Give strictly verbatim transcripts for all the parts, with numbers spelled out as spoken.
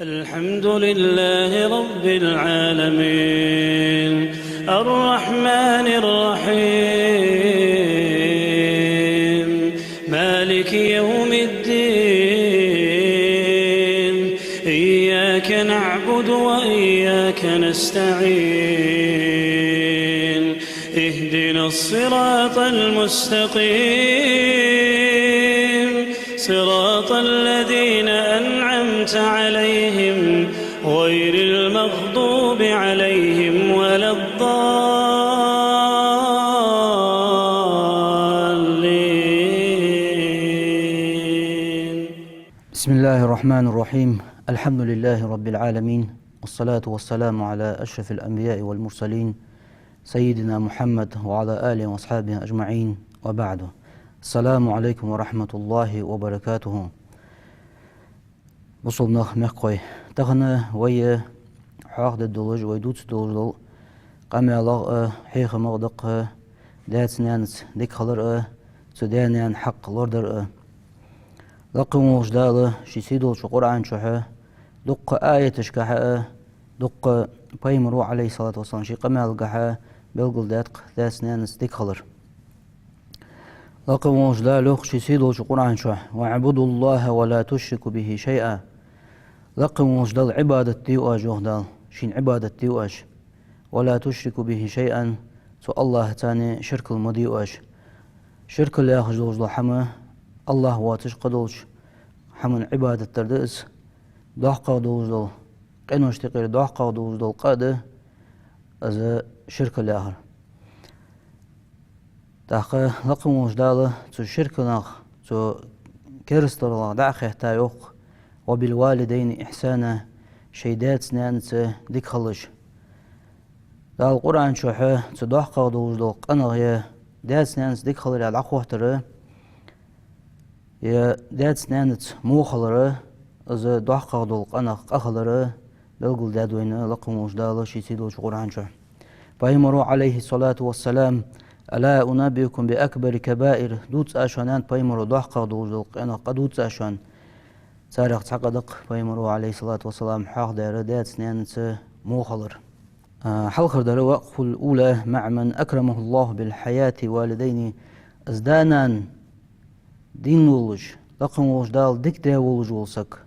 الحمد لله رب العالمين، الرحمن الرحيم، مالك يوم الدين، إياك نعبد وإياك نستعين، اهدنا الصراط المستقيم، صراط الذين أنعمت عليهم غير المغضوب عليهم ولا الضالين. بسم الله الرحمن الرحيم. الحمد لله رب العالمين، والصلاة والسلام على أشرف الأنبياء والمرسلين، سيدنا محمد وعلى آله وأصحابه أجمعين، وبعد. السلام عليكم ورحمة الله وبركاته. Бусалба нах, мехкахой, тахан вай хьоахаде долаш, вай дувца долаш дола къамаьлах а, хьехамах а да-кх даьца-наьнаца дика хилар а, цу даь-наьна хьакъ лорадар а. Лакха волча Дала ший сийдолча Къуръан чухь дуккха аяташкахь а, дуккха Пайхамара, Ӏалайхи ссалату вассалам, ший къамаьлагахь белгалдаьд-кх даьца-наьнаца дика хилар. Лакха волча Дала йоах ший сийдолча Къуръан чухь: «واعبدوا الله ولا تشركوا به شيئا». Лакха волча Далла Ӏибадат де оаш, йоах Дала, шийна Ӏибадат де оаш. «ولا تشركوا به شيئا», цу АллахӀаца ширкал ма де оаш. Ширкал яхаш долаш дола хӀама АллахӀ воацаш кхыдолча хӀаман Ӏибадат дар да из. ДоккхагӀа долаш дола, къиношта юкъера доккхагӀа долаш дола къа да из ширкал яхар. ТӀаккха Лакха волча Дала цу ширкалах, цу керасталах дӀа а хетта йоах: «وبالوالدين إحسانا», шоай даьца-наьнаца дика хилалаш. Дала Къуръан чухь цу доккхагӀа долаш дола къинах е даьца-наьнаца дика хиларах дӀахоттар, е даьца-наьнаца во хилар, из доккхагӀа дола къинах къа хилар белгалдаьд вайна Лакха волча Дала ший сийдолча Къуръан чухь. Пайхамара, Ӏалайхи ссалату вассалам: «ألا أنبئكم بأكبر الكبائر», дувца аз шоана, аьннад Пайхамара, доккхагӀа долаш дола къинах къа дувца аз шоана. Царех цхьа къа да-кх Пайхамара, Ӏалайхи ссалату вассалам, хьоахадаьр даьца-наьнаца во хилар. А, хьалхардар: «وقف الأولى مع من أكرمه الله بحياة والديه», из да-нана дийна волаш, Лакха волча Дала дика даь волаш вола саг.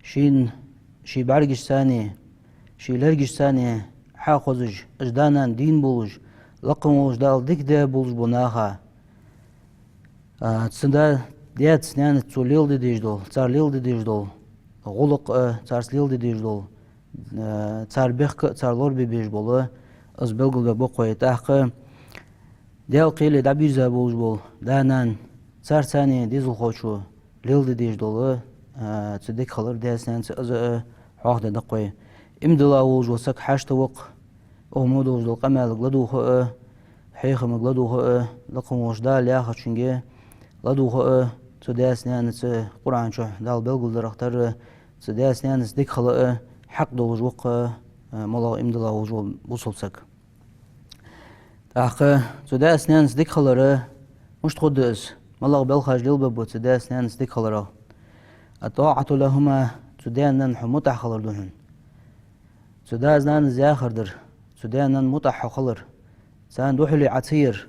Шийна, ший бӀаргашца, ший лергашца хьахозаш, уж да-нана дийна болаш, Лакха волча Дала дика даь болаш бола нах, а, цу да-, даьца-наьнаца цо леладе дезаш дола, цар леладе дезаш дола гӀулакх а, царца леладе дезаш дола, а, цар бехк а, цар лорабе безаш бола, из белгалбергба-кх вай. ТӀаккха Даьла кхеле дӀабийрза болаш бола да-нана, царца дезалхочо леладе дезаш дола, а, цу дика хилар даьца-наьнаца, из а хьоахадергда-кх вай. Иман дилла волаш вола саг хьашт ва-кх, укх мо долаш дола къамаьлага ладувгӀа а, хьехамага ладувгӀа а, Лакха волча Дала яхачунга ладувгӀа а, цу даьца-наьнаца, Къуръан чухь Дала белгалдарах тара, цу даьца-наьнаца дика хила а хьакъ долаш ва-кх, а, моллагӀа иман дилла волаш вола бусалба саг. ТӀаккха цу даьца-наьнаца дика хилар мишта хургда из? МалагӀа белхаш лелабергба цу даьца-наьнаца дика хиларах? «الطاعة لهما», цу даь-наьна хьо мутӀахьа хилар да хьона. Цу дас-нанас яхар дар, цу даь-наьна мутӀахьа хьо хилар, царна духьале Ӏа ца яр,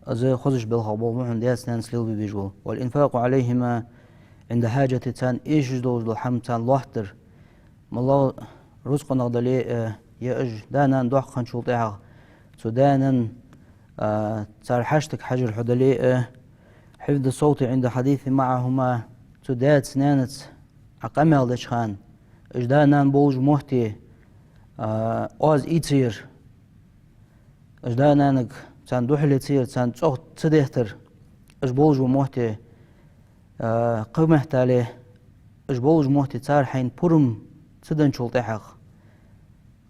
из хозача белхех болх ба хьона даьца-наьнаца лелабе безаш бола. «والإنفاق عليهما عند الحاجة», царна эшаш долаш дола хӀама царна лоаттадар. МоллагӀа рузкъах дале а, е уж да-нана доккха хинначул тӀехьагӀа цу даь-наьна, а, цар хьаштага хьажар хьо дале а, «حفظ الصوت عند الحديث معهما», цу даьца-наьнаца Ӏа къамаьл деча хана, уж да-нана болча метте, а, оаз ийца яр, уж да-нанага царна духьале ца яр, царна цӀогӀа ца деттар, уж болаш бола метте, а, кхыметтел, уж болаш бола метте цар хьайна пурам ца денначул тӀехьагӀа,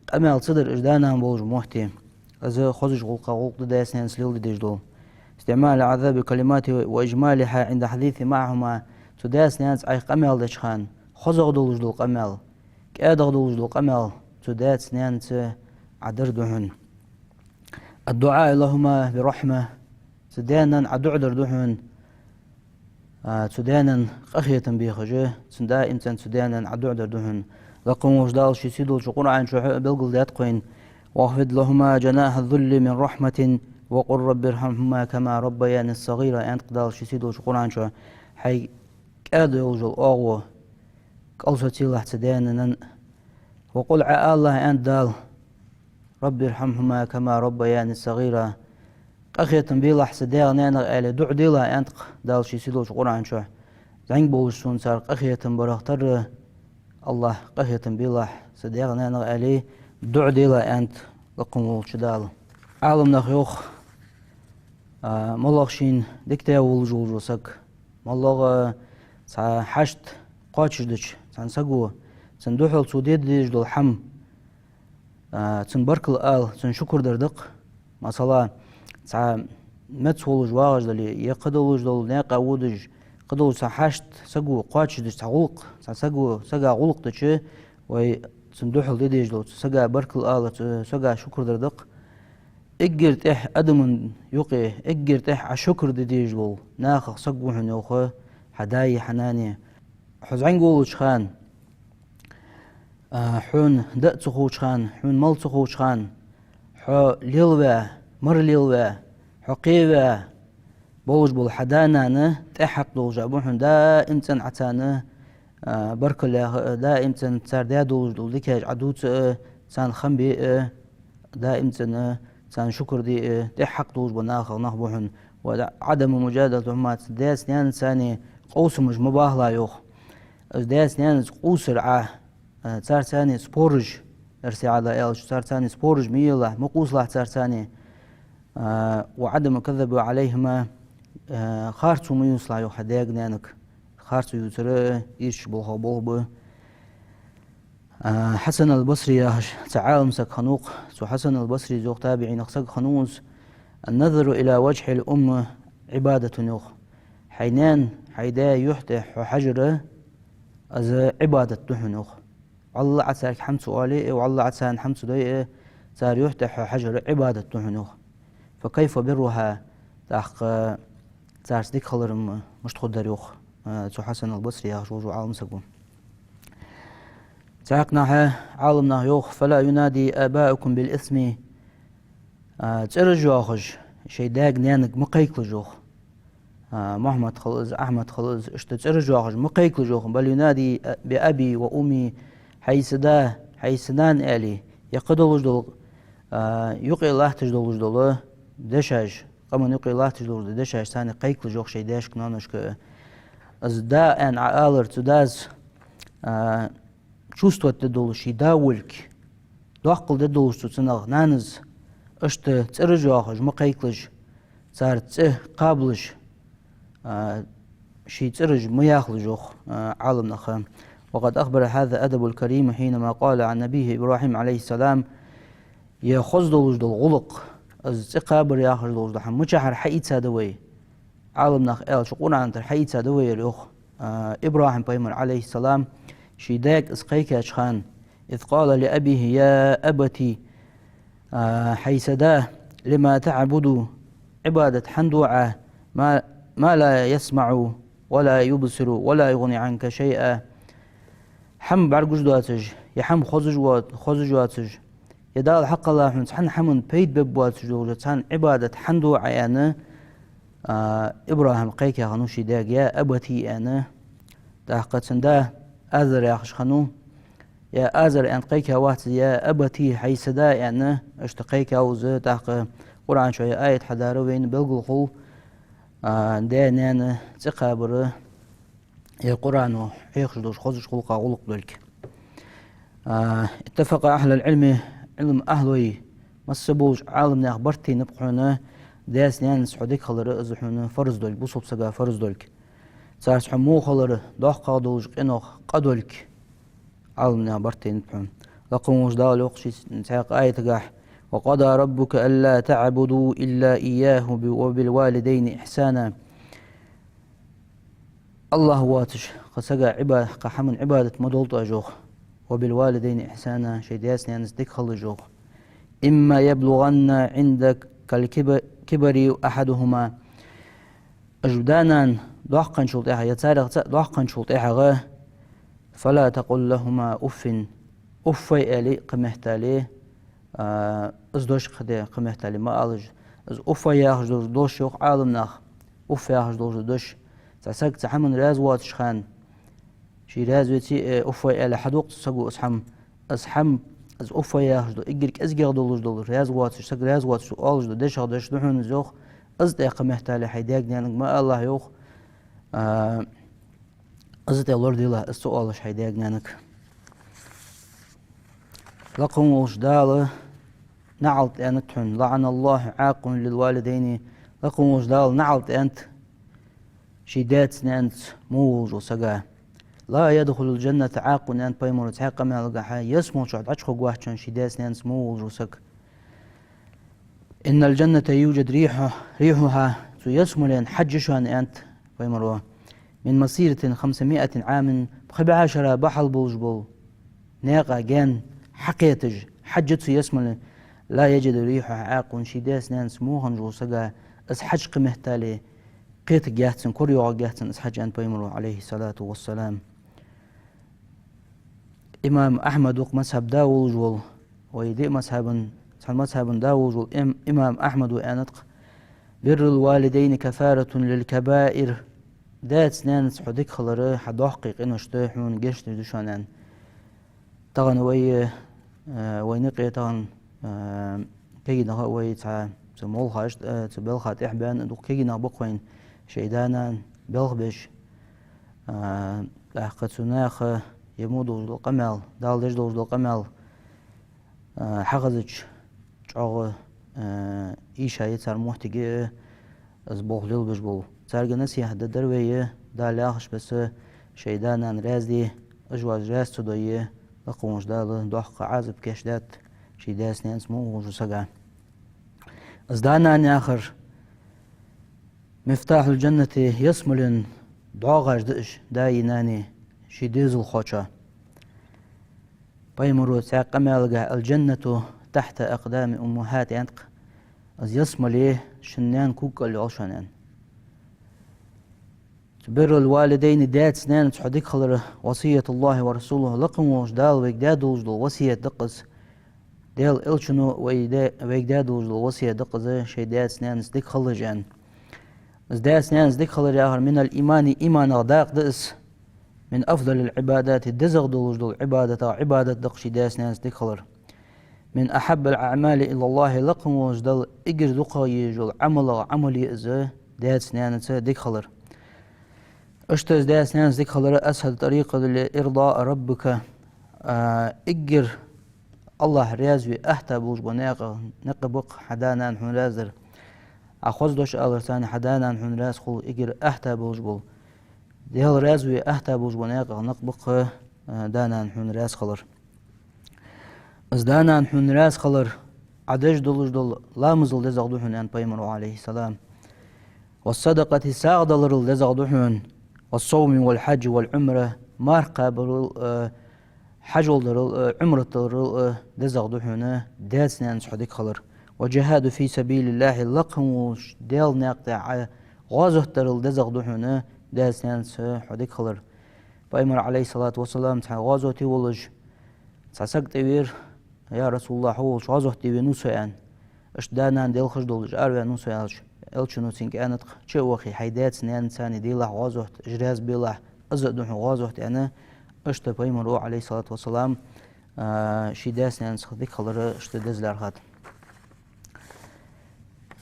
къамаьл ца дар уж да-нана болаш бола метте, из хозача гӀулакхех гӀулакх да даьца-наьнаца леладе дезаш дола. «استعمال أعذب الكلمات وإجمالها عند الحديث معهما», цу даьца-наьнаца Ӏайха къамаьл деча хана хозагӀа долаш дола къамаьл, кӀаьдагӀа долаш дола къамаьл цу даьца-наьнаца Ӏа дар да хьона. «الدعاء لهما بالرحمة», цу даь-наьна Ӏа дуӀа дар да хьона. А, цу даь-наьна къахетам бехаш, цун даимцӀенна цу даь-наьна Ӏа дуӀа дар да хьона. Лакха волча Дала ший сийдолча Къуръан чу хьа белгалдаьд-кх вайна: «واخفض لهما جناح الذل من الرحمة وقل رب ارحمهما كما ربياني صغيرا», аьннад-кх Дала ший сийдолча Къуръан чу. Хьай кӀаьда йолаш йола оагӀув кӀалсоцаелахь цу даь-наьна. «وقل», Ӏа алалахь, аьннад Дала: «رب ارحمهما كما ربياني صغيرا». Къахетам белахь са даьга-наьнага аьле дуӀа делахь, аьннад-кх Дала ший сийдолча Къуръан чу. ЗӀамига болаш сона цар къахетам барах тарра, АллахӀ, къахетам белахь са даьга-наьнага аьле дуӀа делахь, аьннад лакха волча Дала. Ӏаламнаха йоах, а, моллагӀа шийна дика даь волаш вола саг, моллагӀа цхьа хьашт кхоачашдича цхьан саго, цунна духьал цо де дезаш дола хӀама, а, цунна баркал ала, цунна шукр дар да-кх. Масала, цхьа меца волаш вагӀаш дале, е кхыдолаш дола наькъа водаш, кхыдолаш цхьа хьашт саго кхоачашдича, цхьа гӀулакх, цхьа саго, сага гӀулакх дича, вай цунна духьал де дезаш дола цу сага баркал ала, цу сага шукр дар да-кх. Эггара тӀехьа адамий юкъе, эггара тӀехьа Ӏа шукр де дезаш вола нахах саг ва хьона, йоах, хьа даи хьа нанеи. Хьо зӀамига волча хана, а, хьона даа ца ховча хана, хьона мала ца ховча хана, хьо лелаваь, мара лелаваь, хьо кхеваь болаш бола хьа да-нана тӀехьакх долаш ба хьона, даимцӀенна Ӏа царна, а, баркал яха а, даимцӀенна цар даь долаш дола дикаш Ӏа дувца а, царна хам бе а, даимцӀенна царна шукр де а, тӀехьакх долаш бола нахах нах ба хьона. «وعدم مجادلتهما», даьца-наьнаца къовсамаш ма бахалахь, йоах. Из даьца-наьнаца къувсар Ӏа, а, царца спораш, эрсий Ӏаьдала аьлча, царца спораш ма елахь, ма къувсалахь царца, а, «وعدم الكذب عليهما», а, харцо ма ювцалахь, йоах, хьа даьга-наьнага. Харцо ювцар а ирча болх ба. А, Хьасан аль-Басри яхаш цхьа Ӏалам саг хиннав-кх, цу Хьасан аль-Басрис, йоах, табиӀинех саг хиннав из: «النظر إلى وجه الأم عبادة», йоах. Хьай наьна, хьай даь юхь тӀа хьо хьажар, из Ӏибадат да хьона, йоах. ВаллахӀи, Ӏа царга хӀама ца оале а, валлахӀи, Ӏа царна хӀама ца дой а, цар юхь тӀа хьо хьажар Ӏибадат да хьона, йоах. «فكيف برها», тӀаккха царца дика хилар м-, мишта хургдар, йоах, а, цу Хьасан аль-Басри яхаш волча Ӏалам саго. Цхьаькханахьа Ӏаламнаха йоах: «فلا ينادي آباءكم بالاسم», а, цӀераш йоахаш шоай даьга-наьнага ма кхайкалаш, йоах. А, Мухьаммад хилва из, Ахьмад хилва из, иштта цӀераш йоахаш ма кхайкалаш, йоах. «بل ينادي بأبي وأمي», хьай са да, хьай са нана аьле, е кхыдолаш дола, а, юкъе латташ долаш дола дешаш, къаман юкъе латташ долаш дола дешаш, царна кхайкалаш, йоах, шоай даьшка, ноаношка. Из да аьнна Ӏа алар, цу дас, а, чувствовать де долаш ший да волга, доккхал де долаш цу цунах нанас, иштта цӀераш йоахаш ма кхайкалаш, цар цӀи кхабалаш, а, ший цӀераш ма яхалаш, йоах, а, Ӏаламнаха. «وقد أخبر هذا الأدب الكريم حينما قال عن نبيه إبراهيم عليه السلام». Е хоза долаш дола гӀулакх, из цӀи кхабар яхаш долаш дола хӀама мичахьара хьаийцад вай? Ӏаламнаха аьлча, Къуръан тӀара хьаийцад вай ер, йоах. А, ИбрахӀим пайхамар, Ӏалайхи ссалам, ший даьга из кхайкача хана: «إذ قال لأبيه يا أبت», а, хьай са да, «لم تعبد», Ӏибадат хӀана ду Ӏа, «ما، ما لا يسمع ولا يبصر ولا يغني عنك شيئا», хӀама бӀаргагуш доацаш, е хӀама хозаш во-, хозаш йоацаш, е Дала хьакхелла хьона цхьан хӀаман пайда бергбоацаш долча царна Ӏибадат хӀана ду Ӏа, аьнна, а, ИбрахӀим кхайка хиннав ший даьга, «يا أبت», аьнна. ТӀаккха цун да Азар яхаш хиннав. «يا آزر» аьнна кхайка вац из, «يا أبت», хьай са да, аьнна, иштта кхайкав из. ТӀаккха Къуръан чу ер аят хьадар вайна белгала хул, а, даь-наьна цӀи кхабар ер Къуръано хьехаш долаш хозача гӀулакхех гӀулакх долга. А, «اتفق أهل العلم», Ӏилма ахьлой, масса болча Ӏаламнаьха барт тайнаб хьона, даьца-наьнаца хьо дика хилар из хьона фарз долга, бусалба сага фарз долга. Царца хьо во хилар доккхагӀа долча къинох къа долга. Ӏаламнаьха барт тайнаб хьона. Лакха волча Дала йоах ший цхьаькха аятагахь: «وقضى ربك ألا تعبدوا إلا إياه وبالوالدين إحسانا». АллахӀ воацаш кхы сага Ӏиба-, кхы хӀаман Ӏибадат ма долда оаш, йоах. «وبالوالدين إحسانا», шоай даьца-наьнаца дика хилалаш, йоах. «إما يبلغن عندك الكبر، الكبر أحدهما». Уж да-нана Доккханчул тӀехьа, е царех цаӀ доккханчул тӀехьагӀа, «فلا تقل لهما أف», уффай аьле, кхы меттел, а, из дош кхы де, кхы меттел ма алалаш. Из уффай яхаш дола дош, йоах Ӏаламнаха, уфф яхаш дола дош, цхьа саг цхьа хӀаман раьза воацача хана, ше раьза веце, э, уффай аьле хьадоаккх цу саго из хӀама, из хӀама, из уффай яхаш дола, эггара кӀезигагӀа долаш дола, раьза воацаш, саг раьза воацаш оалаш дола дешах дош да хьона из, йоах, из тӀаккха меттел хьай даьга-наьнага ма алалахь, йоах, а, из тӀа лораделахь, из ца оалаш хьай даьга-наьнага. Лакха волча Дала наӀалт аьннад хьона, «لعن الله العاق للوالدين», Лакха волча Дала наӀалт аьннад ший даьца-наьнаца во волаш волча сага. «لا يدخل الجنة عاق», аьннад пайхамаро цхьан къамаьлагахьа, ялсмала чу дӀачухургвац ший даьца-наьнаца во волаш вола саг. «إن الجنة يوجد ريح، ريحها», цу ялсмален хьаж я шоана, аьннад пайхамаро, «من مسيرة خمسمائة عام», пхи бӀаь шера бахьал болаш бола наькъа гаьна хьакхеташ, хьаж я цу ялсмален, «لا يجد ريحها عاق», ший даьца-наьнаца во хиннача сага из хьаж кхы меттел кхетаргьяц цунна, кора йоагӀаргьяц цунна из хьаж, аьннад пайхамаро, عليه الصلاة والسلام. Имам Ахьмад ва-кх мазхӀаба да волаш вола, вай диъ мазхӀабан, цхьан мазхӀабан да волаш вола им-, имам Ахьмада аьннад-кх: «بر الوالدين كفارة للكبائر». Даьца-наьнаца хьо дика хилар хьа доккхий къиношта хьона гешт деш да шоана, аьнна. Тахан вай, э, вай наькъе тахан, э, кагийнах а вай цхьа, цу молхаш, э, цу балха тӀехьа баьнна а дукха кагийнах ба-кх вайна, шоай да-нана балха беш, э, тӀаккха цу наха е мо долаш дола къамаьл, Дала деш долаш дола къамаьл, э, хьахезача, чӀоагӀа, э, ийша я цар моттиг а, из болх лелабеш бола. Царга насихьат даь дар вай, Дала яхача беса шоай да-нана раьза де, уж вайна раьза ца дой, Лакха волча Дала доккха Ӏазап кийчдаьд ший даьца-наьнаца во волаш волча сага. Из да-нана яхар «مفتاح الجنة», ялсмален догӀаш да уж, даи нанеи, ший дезалхочоа. Пайхамаро цхьан къамаьлагахьа: «الجنة تحت أقدام الأمهات», аьннад-кх, из ялсмале шун наьна кога кӀал йола шоана, аьнна. «بر الوالدين», даьца-наьнаца хьо дика хилар, «وصية الله ورسوله», Лакха волча Дала вайга даь долаш дола васкет да-кх из. Даьла Элчано вай де-, вайга даь долаш дола васкет да-кх из, шоай даьца-наьнаца дика хилалаш, аьнна. Из даьца-наьнаца дика хилар яхар «من الإيمان», иманах дакъа да из, «من أفضل العبادات», дезагӀа долаш дола Ӏибадатех Ӏибадат да-кх ший даьца-наьнаца дика хилар. «من أحب الأعمال إلى الله», Лакха волча Далла эггара дукхагӀа езаш йола Ӏамалех Ӏамал я из, даьца-наьнаца дика хилар. Иштта из даьца-наьнаца дика хилар «أسهل الطريق لرضاء ربك», а, эггара АллахӀ раьза ве ахьта болаш бола наькъа, наькъа ба-кх хьа да-нана хьона раьза дар. Ӏа хоза дош аларца хьа да-нана хьона раьза хул, эггара ахьта болаш бола, Даьла раьза ве ахьта болаш бола наькъа, наькъа ба-кх, а, да-нана хьона раьза хилар. Из да-нана хьона раьза хилар Ӏа деш долаш дола ламазал дезагӀа да хьона, аьннад пайхамаро, عليه السلام. «والصدقة», сагӀа даларал дезагӀа да хьона, «والصوم والحج والعمرة», марха кхабарал, э, хьажол дарал, э, Ӏумрат дарал, э, дезагӀа да хьона даьца-наьнаца хьо дика хилар. «والجهاد في سبيل الله», Лакха волча Даьла наькъа тӀа гӀазот дарал дезагӀа да хьона даьца-наьнаца хьо дика хилар. Пайхамар, عليه الصلاة والسلام, цхьан гӀазоте волаш, цхьа саг тӀавера: «يا رسول الله, хьо волча гӀазоте венав со», аьнна. Иштта да-нана делхаш долаш араваьннав со, аьлча, Элчано цунга аьннад-кх: «Чу а вахе, хьай даьца-наьнаца делахь гӀазот, уж раьза белахь, из а да хьона гӀазот», аьнна. Иштта пайхамаро, عليه الصلاة والسلام, а, ший даьца-наьнаца дика хилар иштта деза лаьрхӀад.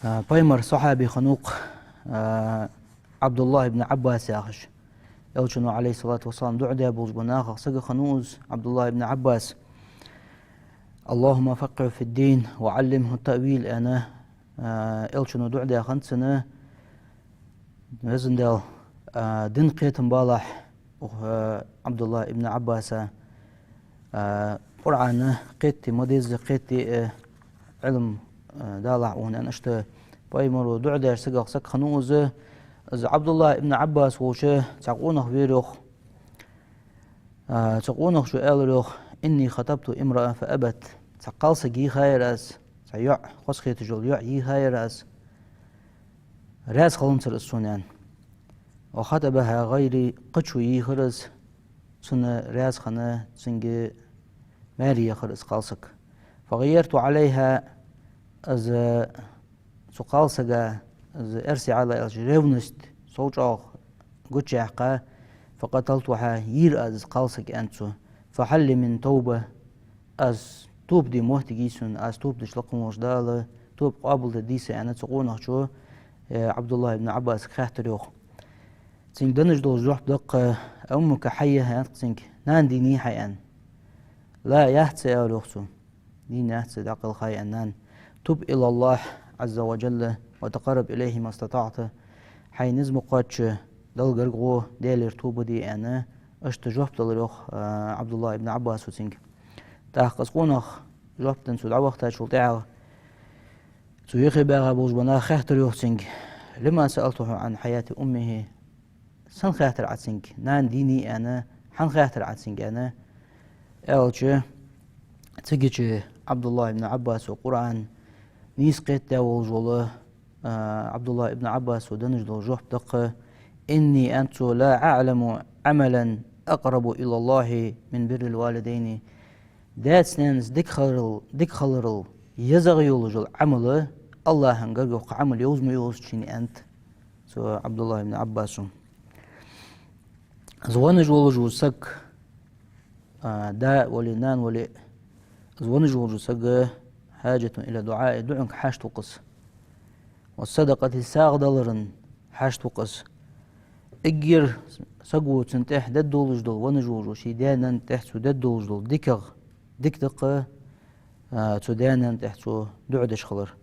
А, пайхамара сахьаби хиннав-кх, а, Ӏабдуллахь ибн Ӏаббас яхаш. Элчано, عليه الصلاة والسلام, дуӀа даь болаш бола нахах саг хиннав из, Ӏабдуллахь ибн Ӏаббас. «اللهم فقهه في الدين وعلمه التأويل», аьнна, а, Элчано дуӀа даь хиннад цунна. Везан Даьла, а, дина кхетам балахь, а, Ӏабдуллахь ибн Ӏаббаса, а, Къуръан кхетаде, ма дезза кхетаде, а, Ӏилма, а, далахь укхунна, аьнна, иштта пайхамаро дуӀа даьча сагах саг хиннав из. Из Ӏабдуллахь ибн Ӏаббас волча цхьа къонах вера, йоах. А, цу къонахчо аьлар, йоах: «إني خطبت امرأة فأبت». Цхьа кхалсаг йийхаяр аз, цхьа йоӀ, хоза хеташ йола йоӀ йийхаяр аз, раьза хиланзар из сона, аьнна. وخطبها غيري, кхычо йийхар из, цунна раьза хинна, цунга маьре яхар из кхалсаг. فغرت عليها, аз цу кхалсага, аз эрсий хьала аьлча, ревность сов чӀоагӀа гучаяьккха, فقتلتها, йийр аз из кхалсаг, аьннад цо. فهل لي من توبة, аз тоба де моттиг йий сона, аз тоба дича, лакха волча Дала тоба къоабалдергдий са, аьнна, цу къонахчо, э, Ӏабдуллахь ибн Ӏаббасага хаьттар йоах. Цунга денна долаш жоп да-кх: «أأمك حية؟» аьннад цунга, нана дийннадий хьа, аьнна. «لا, яц са», аьлар йоах цо. Дийнна яц са, дӀакхелхай, аьнна, нана. «تب إلى الله عز وجل وتقرب إليه ما استطعت». Хьай низ ма кхоачча, Далла гарга гӀо, Даьлагара тоба де, аьнна, иштта жоп делар йоах, а, Ӏабдуллахь ибн Ӏаббаса цунга. ТӀаккха из къонах жоп денна цо дӀавахийтачул тӀехьагӀа, цу юхе багӀа болаш бола нах хаьттар йоах цунга: «لم سألته عن حياة أمه؟» Сенна хаьттар Ӏа цунга, нана дийннадий, аьнна, хӀана хаьттар Ӏа цунга, аьнна, аьлча, цигача Ӏабдуллахь ибн Ӏаббаса Къуръан нийса кхетадаь волаш вола, а, Ӏабдуллахь ибн Ӏаббаса денна дола жоп да-кх: «إني», аьннад цо, «لا أعلم عملا أقرب إلى الله من بر الوالدين». Даьца-наьнаца дика хиларал, дика хиларал езагӀа йолаш йола Ӏамал, АллахӀа гарга йола Ӏамал йовза ма йовзац шийна, аьннад цу Ӏабдуллахь ибн Ӏаббаса. Из венна волаш вола саг, а, да вале, нана вале, из венна волаш вола саг, حاجة إلى دعاء, дуӀанга хьашт ва-кх из. «والصدقة», сагӀа даларга хьашт ва-кх из. Эггара саго цунна тӀехьа дергдолаш дола, венна волаш вола ший даь-наьна тӀехьа цо дергдолаш дола дикагӀа дика да-кх, а, цу даь-наьна тӀехьа цо дуӀа деш хилар.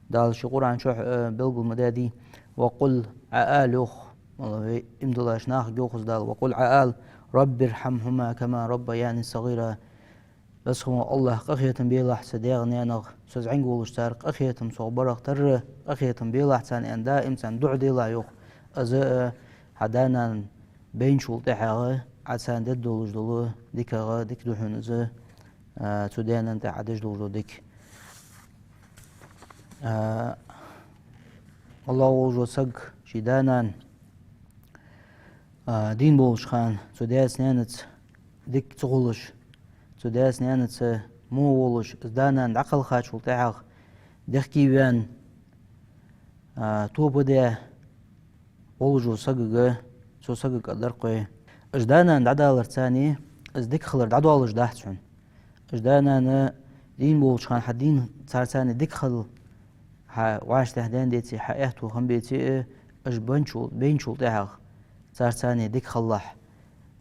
Дала ший Къуръан чу, а, белгал ма даьдий: «وقل», Ӏа ала, йоах, валлахӀи, иман диллача нахага йоах из Дала: «وقل», Ӏа ала: «رب ارحمهما كما ربياني صغيرا». Веза хинна вола АллахӀ, къахетам белахь са даьга-наьнага, со зӀамига волаш цар къахетам сох барах тарра, къахетам белахь царна, аьнна, даим царна дуӀа делахь, йоах. Из, а, хьа да-нана байначул тӀехьагӀа Ӏа царна дергдолаш дола дикагӀа дика да хьона из, а, цу даь-наьна тӀехьа Ӏа деш долаш дола дика. А, валлахӀи, волаш вола саг ший да-нана, а, дийна болча хана цу даьца-наьнаца дика ца хулаш, цу даьца-наьнаца во волаш, из да-нана дӀакхелхачул тӀехьагӀа дехке ваьнна, а, тоба даь волаш вола сагага, цу сагага аргдар-кх вай: уж да-нана дӀадаларца царна из дика хилар дӀадоалаш дац хьона. Уж да-нана дийна болча хана хьа дийна царца царна дика хила, хьа вӀаштӀехьа даьнна деце, хьа аьттув хинна беце а, уж байначул, байначул тӀехьагӀа царца царна дика хилалахь.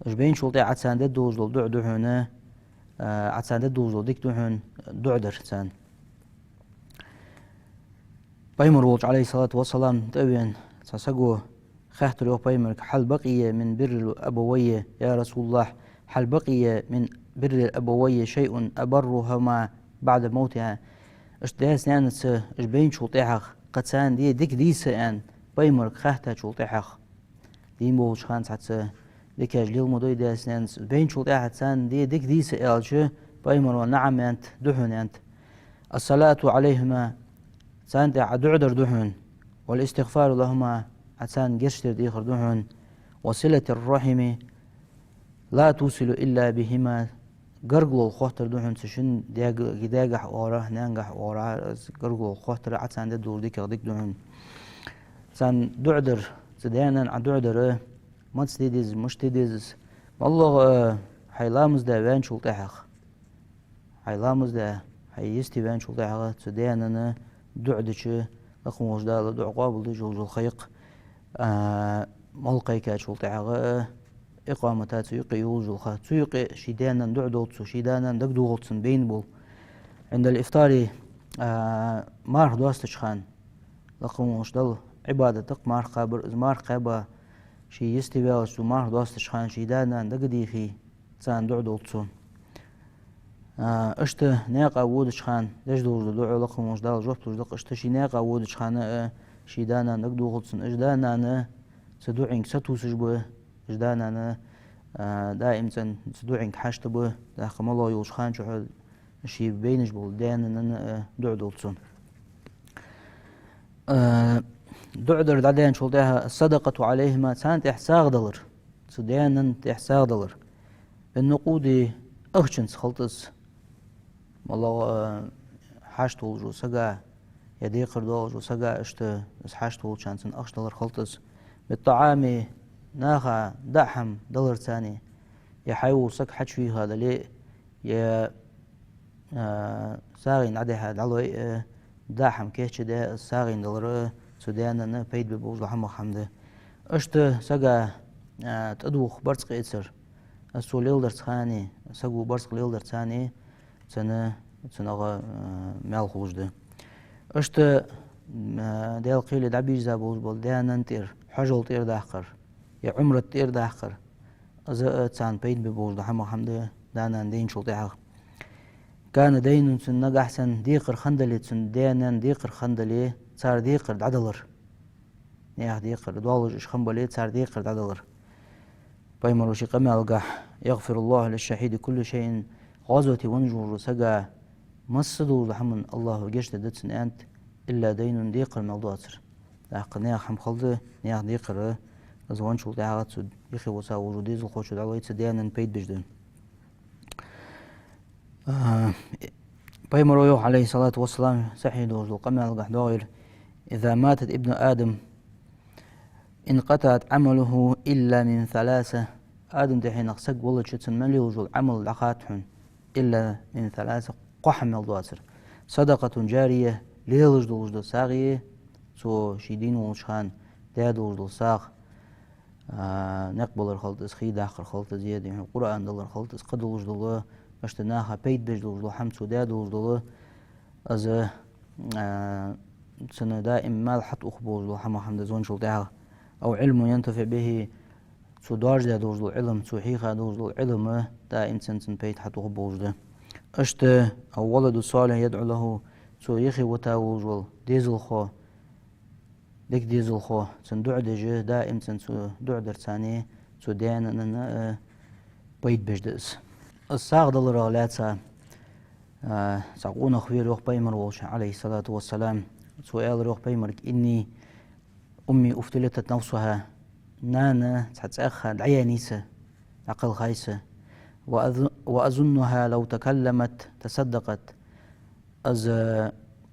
Уж байначул тӀехьагӀа Ӏа царна дергдолаш дола дуӀа да хьона, а, Ӏа царна дергдолаш дола дика да хьона дуӀа дар царна. Пайхамар волча, عليه الصلاة والسلام, тӀавена цхьа саго хаьттар йоах пайхамарга: «هل بقي من بر أبوي يا رسول الله؟ هل بقي من بر أبوي شيء أبرهما بعد موتهما؟» Иштта даьца-наьнаца уж байначул тӀехьагӀа кхы царна де дика дий са, аьнна, пайхамарга хаьттачул тӀехьагӀа, дийна болча хана цхьацца дикаш лела ма дой даьца-наьнаца, байначул тӀехьагӀа царна де дика дий са, аьлча, пайхамаро: «نعم», аьннад, да хьона, аьннад. «الصلاة عليهما», царна тӀехьа Ӏа дуӀа дар да хьона, «والاستغفار لهما», Ӏа царна гешт дар дехар да хьона, «وصلة الرحم لا توصل إلا بهما», гаргало хоттар да хьона цу шин даьга-, даьгахьа оагӀорахьа, наьнгахьа оагӀорахьа, из гаргало хоттар Ӏа царна дергдолаш дикагӀа дика да хьона. Царна дуӀа дар, цу даь-наьна Ӏа дуӀа дар, маца де деза, мишта де деза из? МоллагӀа, э, хьай ламаз даь ваьнначул тӀехьагӀа, хьай ламаз даь, хьай йисте ваьнначул тӀехьагӀа цу даь-наьна дуӀа дича, лакха волча Дала дуӀа къоабалдеш йолаш йола ха я-кх, а, молла кхайкачул тӀехьагӀа, а, икъамата цу юкъе йолаш йола ха. Цу юкъе ший даь-наьна дуӀа долча, ший да-нана дагадоагӀалца цун байна бола. «عند الإفطار», а, марха достача хана, лакха волча Дала, Ӏибадат да-кх марха кхабар, из марха кхаьба, ший йисте ваьлча, цу марха достача хана ший да-нана дагадехе, царна дуӀа долча цо. А, иштта наькъа водача хана деш долаш дола дуӀа, лакха волча Дала жоп луш да-кх, иштта ший наькъа водача хана, а, ший да-нана дагадоагӀалца цун. Уж да-нана цу дуӀанга сатувсаш ба, уж да-нана, а, даим цун цу дуӀанга хьашт ба, тӀаккха моллагӀа йолча хана чухь ший байнаш бола даь-наьна, а, дуӀа долча цо. А, ДуӀа дар дӀадаьнначул тӀехьагӀа, الصدقة عليهما, царна тӀехьа сагӀа далар, цу даь-наьна тӀехьа сагӀа далар. بالنقود, ахчанца хилда из. МалагӀа, э, хьашт волча сага, е декхар долча сага, иштта из хьашт волчарна цунна ахча далар хилда из. بالطعام, наха даа хӀама даларца, е хьай вола саг хьачувийха дале, е, а, сагӀийна дӀадихьа дӀалой, а, даа хӀама кийчдаь, сагӀийна далар, а, цу даь-наьна пайда бе болаш дола хӀамах хӀама да. Иштта сага, а, тӀадувха барзкъа эцар, из цо леладарца, саго барзкъа леладарца, цунна, цунах, а, маьл хулаш да. Иштта, а, Даьла кхеле дӀабийрза болаш бола даь-наьна тӀера хьажол тӀера даккхар, е Ӏумрат тӀера даккхар, из а царна пайда бе болаш дола хӀамах хӀама да, да-нана дайначул тӀехьагӀа. كان دين, цун нагахьа санна декхар хиннадале, цун даь-наьна декхар хиннадале, цар декхар дӀадалар. Наьха декхар долаш уж хиннабале, цар декхар дӀадалар. Пайхамара ший къамаьлагахь: يغفر الله للشهيد كل شيء, гӀазоте венна вола сага масса долча хӀаман АллахӀа гешт дергда цунна, аьннад, إلا دين, декхар мел доацар. ТӀаккха наьха хӀама хилда, наьха декхар, из венначул тӀехьагӀа цу юхе виса волча дезалхочо дӀалой, цу даь-наьна пайда беш да. А, Пайхамара йоах, عليه الصلاة والسلام, сахьихь долаш дола къамаьлагахь доагӀар: إذا مات ابن آدم انقطع عمله إلا من ثلاث. Адам тӀехьенах саг валача, цун мел йолаш йола Ӏамал дӀахад хьона. إلا من ثلاث, кхо хӀама мел доацар. صدقة جارية, лелаш долаш дола сагӀа, цо ший дийна волча хана даь долаш дола сагӀа, а, никъ балар хилда из, хий даккхар хилда из, е дий хьона Къуръан далар хилда из, кхыдолаш дола, иштта наха пайда беш долаш дола хӀама цо даь долаш дола, из, а, цунна даим маьл хьатӀаухаш болаш дола хӀамах хӀама да из венначул тӀехьагӀа. أو علم ينتفع به, цо доаржадаь долаш дола Ӏилма, цо хьийха долаш дола Ӏилма, даим цунна, цунна пайда хьатӀаухаш болаш да. Иштта, أو ولد صالح يدعو له, цо юхе вита волаш вола дезалхо, дика дезалхо, цунна дуӀа деш, даим цунна цо дуӀа дарца, цу даь-наьна, а, пайда беш да из. Из сагӀа даларах лаьца, а, цхьа къонах вера йоах Пайхамар волча, عليه الصلاة والسلام. Цо аьлар йоах Пайхамарга: إني أمي افتلتت نفسها, нана цхьа цӀаьхха дӀаяьннай са, дӀакхелхай са. وأظ-, وأظنها لو تكلمت تصدقت. Из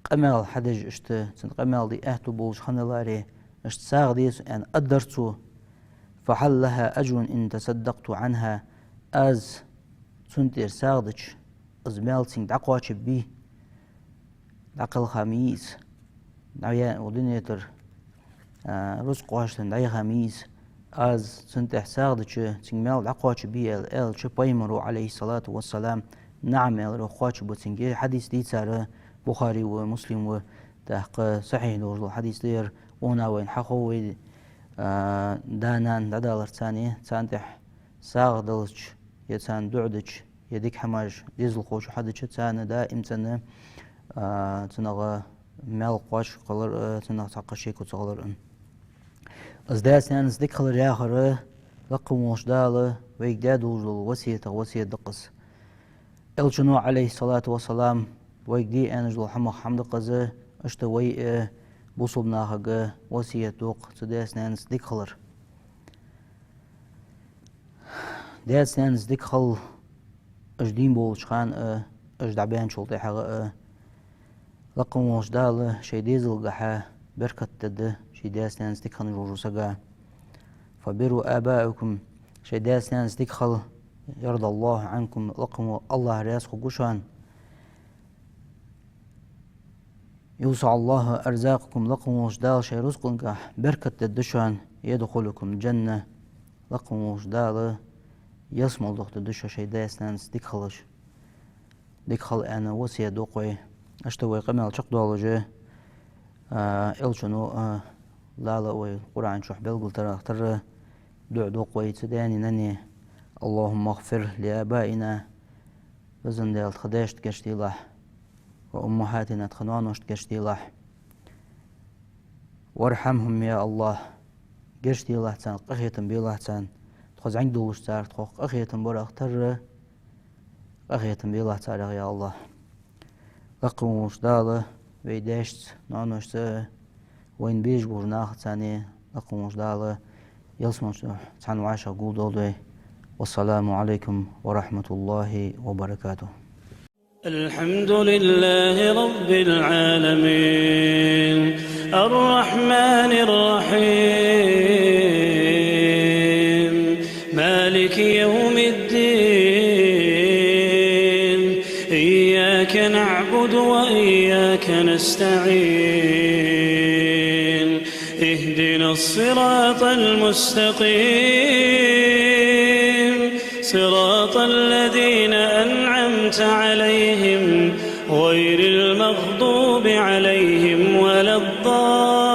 къамаьл хьадеш, иштта цун къамаьл де аьттув болаш хинналаре, иштта сагӀа де са аьнна аргдар цо. فهل لها أجر إن تصدقت عنها؟ Аз цунна тӀера сагӀа дича, из маьл цунга дӀакхоачаргбий? ДӀакхелха ма йий из. ДӀаяь-, укх дунен тӀара, а, рузкъ кхоачаш дӀаяха ма йий из. Аз цунна тӀера сагӀа дича, цунга маьл дӀакхоачаргбий, аьл-, аьлча, Пайхамара, عليه الصلاة والسلام, نعم, аьлар йоах, кхоачаргба цунга. Хьадис дийцар Бухари ва, Муслим ва, тӀаккха сахьихь долаш дола хьадис да ер, укханна вайна хьахов вай, а, да-нана дӀадаларца, царна тӀехьа сагӀа далча, е царна дуӀа дича, е дика хӀамаш дезалхочо хьадича, царна даим цунна, а, цунах маьл кхоачаш хилар, а, цунах цхьаккха шеко ца хилар, а. Из даьца-наьнаца дика хилар яхар, лакха волча Дала вайга даь долаш дола васкетах васкет да-кх из. Элчано, عليه الصلاة والسلام, вайга де аьнна дола хӀамах хӀама да-кх из, иштта вай а бусалба нахага васкет ду-кх цу даьца-наьнаца дика хилар. Даьца-наьнаца дика хила, уж дийна болча хана а, уж дӀабаьнначул тӀехьагӀа а, лакха волча Дала шоай дезалгахьа беркат дергда ший даьца-наьнаца дика хинна волча сага. فبروا آباءكم, шоай даьца-наьнаца дика хила, يرض الله عنكم, лакха вола АллахӀ раьза хургва шоана. يوسع الله أرزاقكم, лакха волча Дала шоай рузкъангахь беркат дергда шоана, يدخلكم الجنة, лакха волча Дала ялсмале дохадергда шо шоай даьца-наьнаца дика хилча. Дика хила аьнна васкет ду-кх вай. Иштта вай къамаьл чакхдоалаш, а, Элчано, а, Дала вай Къуръан чу белгалдаккхарах тара дуӀа ду-кх вай цу даьнеи нанеи: اللهم اغفر لآبائنا, Везан Даьла, тха даьшта гешт делахь, وأمهاتنا, тха ноаношта гешт делахь. وارحمهم يا الله, гешт делахь царна, къахетам белахь царна, тхо зӀамига долаш цар тхох къахетам барах тара къахетам белахь царех, я АллахӀ. Лакха волча Дала вай даьшца, ноаношца, Вайна безаш болча нахаца цхьана лакха волча Дала ялсмален чу цхьана вӀашагӀ гулдолда вай. والسلام عليكم ورحمة الله وبركاته. الحمد لله رب العالمين، الرحمن الرحيم، مالك يوم الدين، إياك نعبد وإياك نستعين، اهدنا الصراط المستقيم، صراط الذين أنعمت عليهم، غير المغضوب عليهم ولا الضالين.